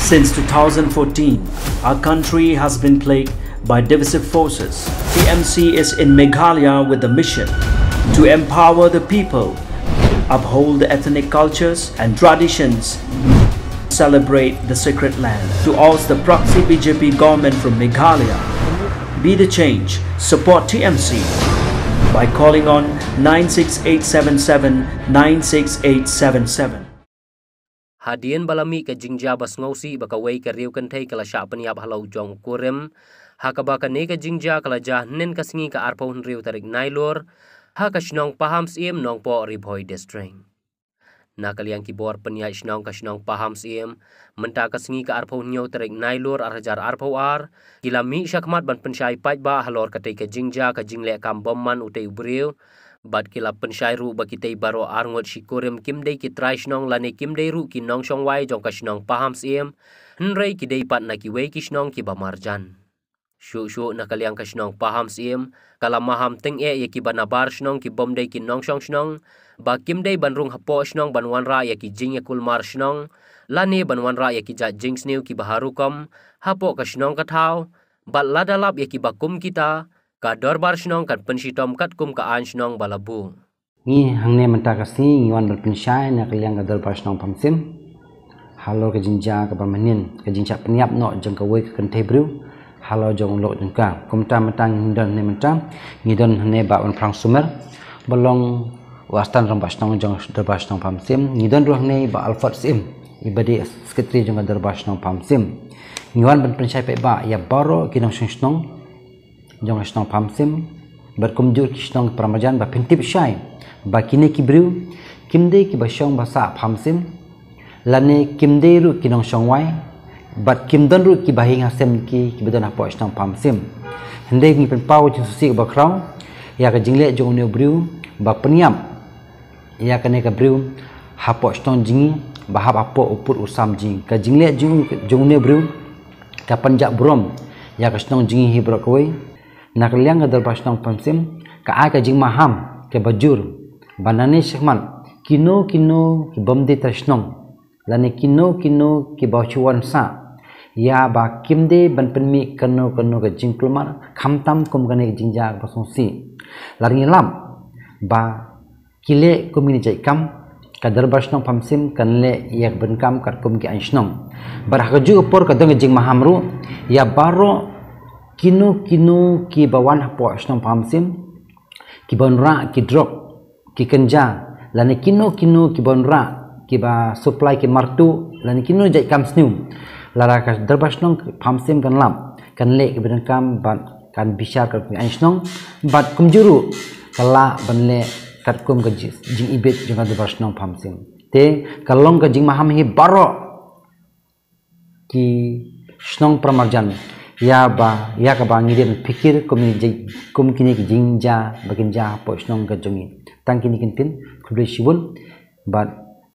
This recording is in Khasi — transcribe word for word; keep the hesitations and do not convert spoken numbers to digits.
Since two thousand fourteen, our country has been plagued by divisive forces. T M C is in Meghalaya with the mission to empower the people, uphold the ethnic cultures and traditions, celebrate the sacred land. To oust the proxy B J P government from Meghalaya, be the change, support T M C by calling on nine six eight seven seven nine six eight seven seven. Hadien ba la mih ka jingjia ba sngewsih ba kawei ka riew kynthei ka la shah pynïap halor u jong u kurim, ha kaba kane ka jingjia ka la jia hynnin ka sngi ka arphew hynriew tarik Nailur, ha ka shnong Pahamsyiem, Nongpoh, Ri Bhoi District. Na ka liang ki bor pynïaid shnong ka shnong Pahamsyiem, mynta ka sngi ka arphew hynñiew tarik Nailur ar hajar arphew ar, ki la mih shakhmat ban pynshai paidbah halor katei ka jingjia ka jingleh kam bymman utei u briew, bad ki la pynshai ruh ba kitei baroh arngut shi kurim kim dei ki trai shnong lane kim dei ruh ki nongshong wai jong ka shnong Pahamsyiem, hynrei ki dei pat na kiwei ki shnong kiba marjan. Shuh shuh na ka liang ka shnong Pahamsyiem, ka la maham tyngeh ïa kiba nabar shnong kibym dei ki nongshong shnong, ba kim dei ban rung hapoh shnong ban wanrah ïa ki jingïakulmar shnong, lane ban wanrah ïa ki jait jingsniew kiba ha rukom, hapoh ka shnong ka thaw, bad lada lap ïa kiba kum kita, ka dorbar shnong kan pynshitom katkum ka aiñ shnong ba la buh. Ngi hangne mynta ka sngi ngi wan ban pynshai na ka liang ka dorbar shnong Pahamsyiem halor ka jingjia kaba mynhynnin, ka jingshah pynïap noh jong kawei ka kynthei briew halor jong u lok jong ka. Kumta mynta ngi don hangne mynta, ngi don hangne Bah Wanphrang Sumer, ba long u assistant rangbah shnong jong dorbar shnong Pahamsyiem, ngi don ruh hangne Bah Alfred Syiem, iba dei secretary jong ka dorbar shnong Pahamsyiem. Ngi wan ban pynshai paidbah ïa baroh ki nongshong shnong jong ka shnong Pahamsyiem, bad kumjuh ki shnong para marjan, ba phin tip shai ba kine ki briew kim dei kiba shong ba sah Pahamsyiem, lane kim dei ruh ki nongshong wai, bad kim don ruh kiba hiing hasem ki kiba don hapoh shnong Pahamsyiem. Hynrei ngi pynpaw ka jingsngewsih kaba khraw ïa ka jingleh jong une u briew ba pynïap ïa kane ka briew hapoh shnong jong ngi, ba hap hapoh u pud u sam jong ngi. Ka jingleh jong, jong une u briew ka pynjah burom ïa ka shnong jong ngi hi baroh kawei. Na ka liang ka dorbar shnong Pahamsyiem ka ai ka jingmaham kaba jur ba nangne shakhmat kino kino kibym dei trai shnong, lane kino kino kiba shu wan sah, ïa ba kim dei ban pynmih kano kano ka jingkulmar, khamtam kum kane ka jingjia kaba sngewsih. Lada ngi lap ba ki leh kum kine ki jait kam, ka dorbar shnong Pahamsyiem kan leh ïa kaba donkam katkum ki aiñ shnong. Bad ha kajuh ka por ka don ka jingmaham ruh ïa baroh kino kino kiba wan hapoh shnong Pahamsyiem, kiba wanrah ki drok, ki kynja, lane kino kino kiba wanrah, kiba supply ki martuh, lane kino jait kam sniew. Lada ka dorbar shnong Pahamsyiem kan lap, kan leh kaba donkam bad kan bishar katkum ki aiñ shnong, bad kumjuh ruh ka lah ban leh katkum ka ji-, jingibit jong ka dorbar shnong Pahamsyiem. Te ka long ka jingmaham hi baroh ki shnong para marjan ïa ba, ïa kaba ngi dei ban pyrkhat kum kine ki jing-, kum kine ki jingjia ba kin jia hapoh shnong ka jong ngi. Tang kine ki ktien, khublei shibun, bad